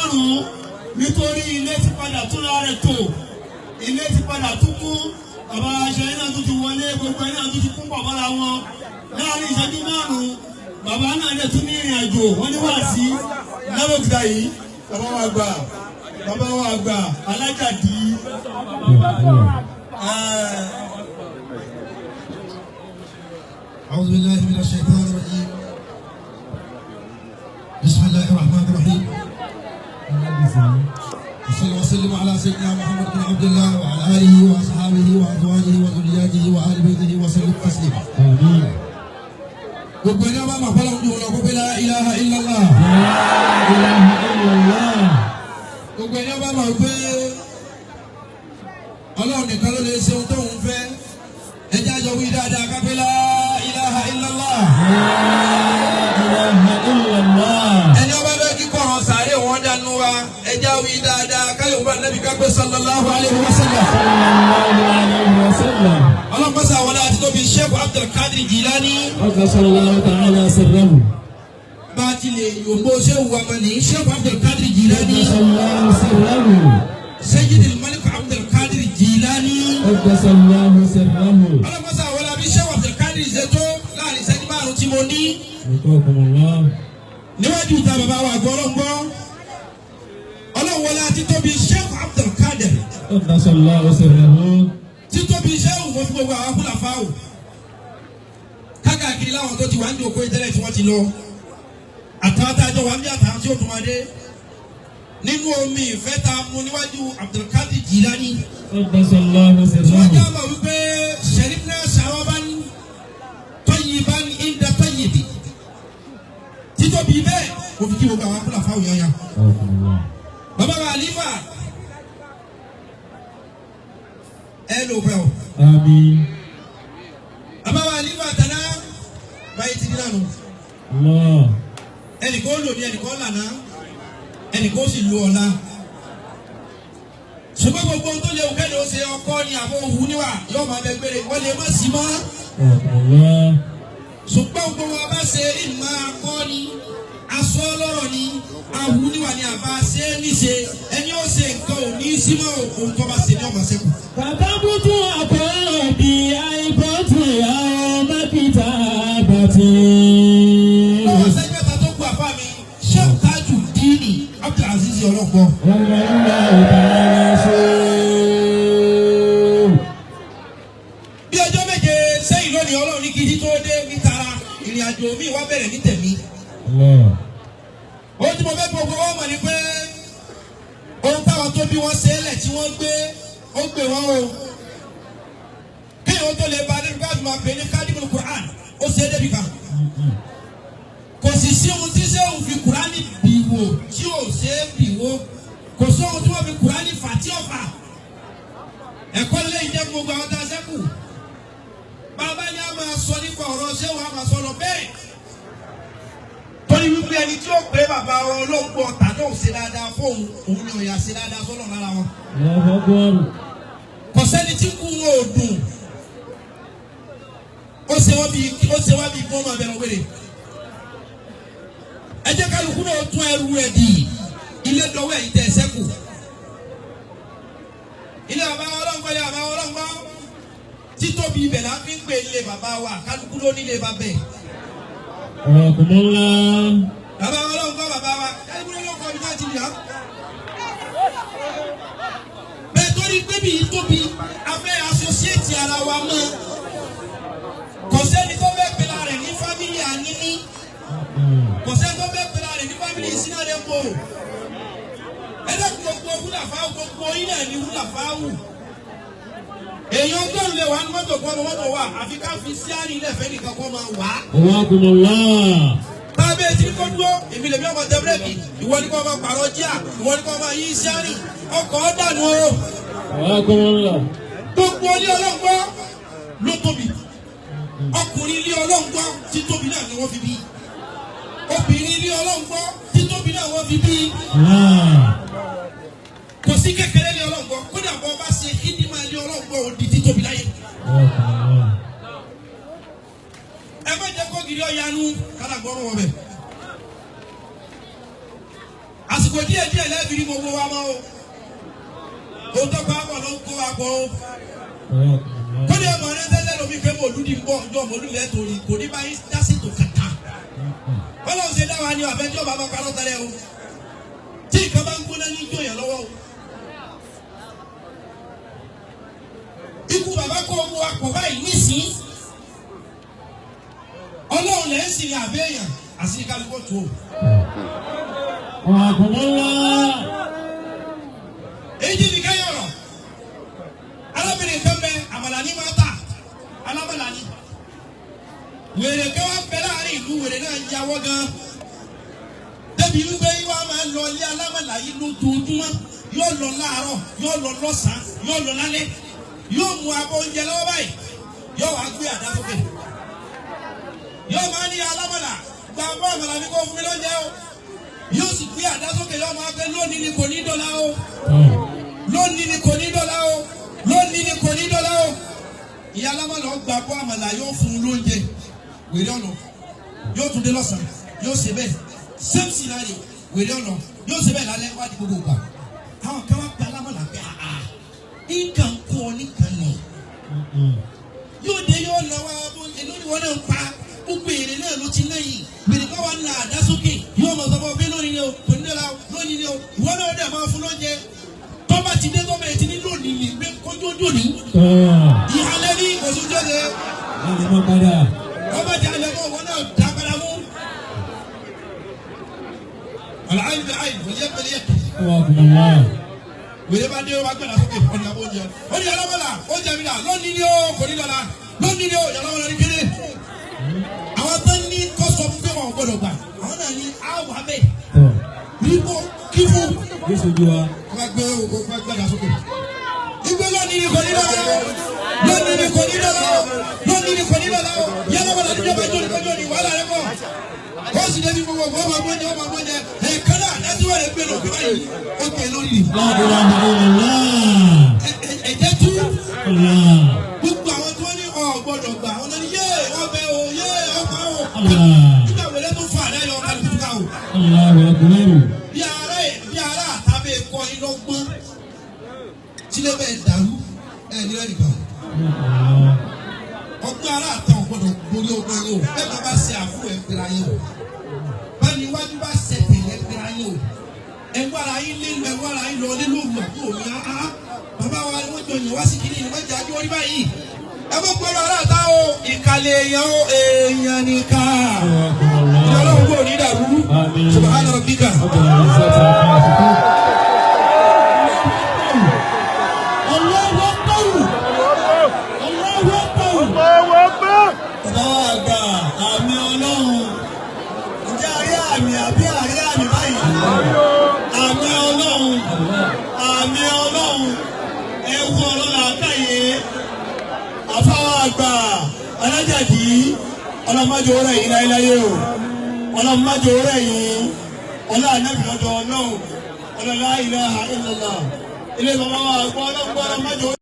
márùn-ún nítorí ilé ti padà túnra rẹ̀ tò, ilé ti padà tún kú, bàbá aṣọ iná tó ti wọlé, gbogbo iná tó ti kún pọ̀ mọ́ra wọn. Láàárín ìṣẹ́jú márùn-ún, bàbá náà lè tún ní ìrìn àjò, wọ́n ní wáàsí lábẹ́òkúta yìí, bàbá wa gbà, bàbá wa gbà, Alájàdí. أعوذ بالله من الشيطان الرجيم. بسم الله الرحمن الرحيم. وصلى وسلم على سيدنا محمد بن عبد الله وعلى آله وأصحابه وأزواجه وذرياته وآل بيته وسلم تسليما. آمين. Gbogbo ẹni ọba máa fọlọ́ ojú ọ̀nà gbogbo la ilaha illallah. La ilaha illallah. Gbogbo ẹni ọba máa gbé Ọlọ́run nìkan ló lè ṣe ohun tóun fẹ́. Ẹ jẹ́ àjọ wí dáadáa ká pé la ilaha illallah. La ilaha illallah. Ẹni ọba bẹ́ẹ̀ kíkọ́ ọ̀rọ̀ sàárè wọn dánú wa. Ẹ jẹ́ àwí dáadáa káyọ̀ bá nẹ́bí ká pé sallallahu alayhi wa sallam. Sallallahu alayhi wa sallam. Ọlọ́mọsá wọlé àti tóbi Sheikh Abdul Qadir Jilani. Qaddasallahu ta'ala sirrahu. Bá a ti lè yòǹbó Sheikh wa mọ̀ ní Sheikh Abdul Qadir Jilani. Qaddasallahu sirrahu. Sayyidil Malik Abdul Qadir Jilani. Qaddasallahu sirrahu. Ọlọ́mọsá wọlé àbí Sheikh Abdul Qadir ṣe tó láàrin ìṣẹ́jú márùn-ún tí mo ní. Yuqakumullah. Níwájú ìta bàbá wa àgbọ̀ ọlọ́ngbọ́. Ọlọ́run wọlé àti tóbi Sheikh Abdul Qadir. Qaddasallahu sirrahu. Títóbi iṣẹ́ òun fún gbogbo àwọn akúlàfáà o kákàkiri láwọn tó ti wà ní òkú ìtẹ́lẹ̀ tí wọ́n ti lọ àtàwọn tá a jọ wà ní àtàwọn tí ó tún wá dé nínú omi ìfẹ́ tá a mú níwájú Abdulkadir Jilani Qaddasallahu tí wọ́n sirrahu. jẹ́ àmọ̀ wípé sharibna sharaban tayyiban inda tayyibi títóbi bẹ́ẹ̀ kò fi kí gbogbo àwọn akúlàfáà o yáyà Yuqakumullah. bàbá wa àlífà ẹ lò pẹ́ o. Àmín. Bàbá wa àlífà tàná báyìí ti di nánu. Allah. Ẹnìkan ó lò ní ẹnìkan ó lànà ẹnìkan ó sì lu ọ̀la. Ṣùgbọ́n gbogbo ohun tó léwu kẹ́lẹ́ ó ṣe ọkọ ni àbọ̀ òwú níwà yóò máa bẹ gbére wọ́n lè má sí mọ́. Yuqakumullah. Ṣùgbọ́n gbogbo wa bá ṣe ìmọ̀ akọ́ ni aṣọ ọlọ́rọ̀ ni awù níwà ni àbá ṣe é níṣe ẹni ó ṣe nǹkan ò ní sí mọ́ ohun tó bá ṣe ní ọmọ ṣẹ́kù. Kàtàbùtù àkọ́ọ̀dì àìkọ́tù yawma kitabati. Lọ́wọ́ sẹ́yìn mẹ́ta tó kú àfa mi Sheikh Tajudeen Abdulaziz ọlọ́pọ̀. Wallahu ta'ala sir. Bí ọjọ́ méje sẹ́yìn lónìí Ọlọ́run ní gidi tó dé ní tara ìrìn àjò mi wá bẹ̀rẹ̀ ní tẹ̀mí. Allah. Ohun tí mo fẹ́ gbogbo wọn mọ̀ ni pé ohun táwọn tó bí wọ́n ṣe é lẹ̀ tí wọ́n gbé ó gbé wọn o. Kéèyàn tó lè ba nínú káàdì máa pè ní kádìmù Qur'an ó ṣe é débi kan. Kò sì sí ohun tí sẹ́wọ̀n fi Kùránì bì wò tí ò ṣe é bì wò. Kò sóhun tí wọ́n fi Kùránì fà tí ò fà. Ẹ̀kọ́ lè jẹ́ gbogbo àwọn tá a ṣẹ́kù. Bàbá ni a máa sọ nípa ọ̀rọ̀ sẹ́wọ̀n a máa sọ lọ bẹ́ẹ̀. Torí wípé ẹni tí ó pé bàbá wọn olóńgbò ọ̀tá náà ṣe dáadáa fóun òun ni òyà ṣe dáadáa sọ́nà lára wọn. Allahu akbar. Kò sẹ́ni tí kú wọn ò dùn. Ó ṣe wọ́n bí ó ṣe wọ́n bí kí wọ́n máa bẹ̀rẹ̀ wéré. Ẹ jẹ́ kálukú náà tún ẹrù rẹ̀ dì ilé dọwọ́ ẹ̀yìn tẹ̀ ṣẹ́kù. Ilé bàbá ọlọ́ngbọ́n ilé bàbá ọlọ́ngbọ́n títóbi ibẹ̀ là ń fi ń pè ilé bàbá wa kálukú ló nílé bàbá ẹ̀. Yuqakumullah. Bàbá ọlọ́ngbọ́n bàbá wa kálukú ló kọ́ ibi tá a ti yàn. Bẹ́ẹ̀ torí pé bí tóbi a fẹ́ asosiéètì ara wa mọ́. Kò sẹ́ni tó fẹ́ pera rẹ̀ ní fámìlì àníní. Kò sẹ́ni tó fẹ́ pera rẹ̀ ní fámìlì ìsínàdẹ́pọ̀. Ẹlẹ́kùn gbogbo wúlàfáwù gbogbo yín náà ní wúlàfáwù. Èèyàn ọgọ́rùn lè wà ní mọ́tò kọ́ ọmọ mọ́tò wà àfi ká fi síárì ilẹ̀ fẹ́ nìkan kọ́ máa wà á. Yuqakumullah. Tábẹ́ tí kò dúró, èmi lèmi ọmọ tẹ bírèkì, ìwọ ni kò máa pààrọ̀ jíà, ìwọ ni kò máa yí síárì, ọkọ̀ dànù o. Yuqakumullah. Gbogbo ilé ọlọ́ngbọ́n ló tóbi. Ọkùnrin ilé ọlọ́ngbọ́n tí tóbi náà ni wọ́n fi bí. Obìnrin ilé ọlọ́ngbọ́n tí tóbi náà wọ́n fi bí. Allah. Kò sí kékeré ilé ọlọ́ngbọ́n, kódà bọ́ bá ṣe kíndìmá ilé ọlọ́ngbọ́n ò di títóbi láyé. Yuqakumullah. Ẹ má jẹ́ kó gidi ọ̀yanu kálá gbọ́rọ̀ wọ̀ bẹ̀. Àsìkò Àsìkò díẹ̀ díẹ̀ lẹ́bi ní gbogbo wa mọ́ o. Ohun tó pa á pọ̀ ló ń kó wa pọ̀ o. Kódé ọmọ rẹ tẹ́lẹ̀ lómi pé mòlúdi ń bọ̀ ọjọ́ mòlúdi rẹ torí kò ní báyìí dásìtò kàkà. Bọ́lá ń ṣe dá wa ní àfẹ́jọ́ bàbá parọ́ tẹ́lẹ̀ o. Tí nǹkan bá ń gbóná ní jó yẹn lọ́wọ́ o. Ikú bàbá kó owó wa pọ̀ báyìí nísìnyí. Ọlọ́run lẹ́ ń sìn àbẹ́ èèyàn àti kálukú tó o. Èyí ni kẹ́yọ̀ rọ̀. Arábìnrin kan bẹ àmàlà ní máa tà alámàlà ní. Wèrè kan wá bẹ láàrin ìlú wèrè náà yàwọ́ gan. Débi wípé wá máa lọ ilé alámàlà yìí lójoojúmọ́. Yóò lọ láàárọ̀, yóò lọ lọ́sàn-án, yóò lọ lálẹ́. Yóò mú abọ́ oúnjẹ lọ́wọ́ báyìí. Yóò wá gbé àdá sókè. Yóò máa ní alámàlà gba abọ́ àmàlà mi kó fún mi lóúnjẹ o. Yóò sì gbé àdá sókè yóò máa gbé lónìí ni kò ní dọ́là o. Lónìí ni kò ní dọ́là o. Lónìí ni kò ní dọ́là o. Ìyá alámàlà ó gba abọ́ àmàlà yóò fún un lóúnjẹ. Wèrè ọ̀nà yóò tún dé lọ́sàn-án yóò ṣe bẹ́ẹ̀. Same scenario wèrè ọ̀nà yóò ṣe bẹ́ẹ̀ lálẹ́ wá di gbogbo ìgbà. Àwọn kan wá pe alámàlà pé àà nǹkan kú ọ nìkan nì. Yóò dé yóò lọ wá èló ni wọ́n náà ń pa gbogbo èrè náà ló ti náà yìí. Wèrè kan wà ń la àdá sókè yóò mọ̀ sọ fún ọ pé lónìí ni o kò ní dọ́là o lónìí ni o ìwọ náà dẹ̀ máa fún lóúnjẹ. Tọ́ba ti dé tọ́ba yẹn ti ní lónìí ni pé kọjú ojú òní. Ìhàlẹ́ ní oṣù jọ́sẹ̀. Ọba jẹ́ alẹ́ mọ́ wọn náà dá padà mú. Àlàyé bẹ ayé wòlíyẹ pẹ̀lẹ́ yẹ. Wèrè bá dé o bá gbẹ̀dá sókè ọ̀nà àbọ̀ oúnjẹ. Ó ní alámọ̀lá oúnjẹ mi dà lónìí ni o kò ní dọ̀la lónìí ni o yàrá wọn lọ ní kéde. Àwọn tó ní kọ́ sọ fún pé wọn ò gbọdọ̀ gbà àwọn náà ní àwọn abẹ́ níbo kí fún. Wọ́n gbé o gbẹ̀dá sókè. Ìgbé lónìí ni kò ní dọ̀la o lónìí ni kò ní dọ̀la o lónìí ni kò ní dọ̀la o yàrá wọn lọ ní ìjọba jóni kọjọ́ ni wàhálà rẹ kọ́. Ó sì débi gbogbo ọmọ agbóúnjẹ ọmọ agbóúnjẹ ẹ̀ka náà láti wà lè gbé lọ bí báyìí ó gbé lórí. Ẹ̀jẹ̀ tú gbogbo àwọn tí wọ́n ní ọ̀ gbọ́dọ̀ gbà àwọn náà ní yé ọbẹ̀ o yé ọkọ̀ o. Nígbà wẹ̀lẹ́ tó fà lẹ́yìn ọkọ̀ àlùkò ká o. Bí ara bí ara àtàbẹ̀ kọ́ iná gbọ́n tílé bẹ́ẹ̀ dàrú ẹ̀ ní ẹ̀rì kan. Ọgbọ́n ara àtàn gbọ́dọ̀ borí ọgbọ́n yìí o. Bẹ́ẹ̀ bá bá ṣe àfúrò ẹ̀ pera yín o. Báni iwájú bá ṣe tẹ̀lé ẹ̀ pera yín o. Ẹ̀wọ́ ara yín lé lu ẹ̀wọ́ ara yín lọ lé lóru àbúrò mi áá. Bàbá wa ni wọ́n jọ yàn wá sí kiri ni wọ́n jẹ́ àjọ orí báyìí. Ẹ bọ́ gbọ́dọ̀ ara àtà o. Ìkàlẹ̀ èèyàn o èèyàn nìka. Ìjọba kò ní dàrú. Subhana rabbika. Bàbá wa àgbà àmì Ọlọ́run. Ǹjẹ́ a rí àmì àbí àrí àmì báyìí? Àmì Ọlọ́run. Àmì Ọlọ́run. Ẹ wú ọ̀rọ̀ làákàyè. Àfáwà àgbà alájàdí. Ọlọ́mọdé òwúrọ̀ yìí láéláyé o. Ọlọ́mọdé òwúrọ̀ yìí. Ọlá ànábì lọ́dọ̀ Ọlọ́run. Ọlọ́lá ilaha illallah. Ilé bàbá wa àgbà ọlọ́gbọ́n ọlọ́mọdé òwúrọ̀.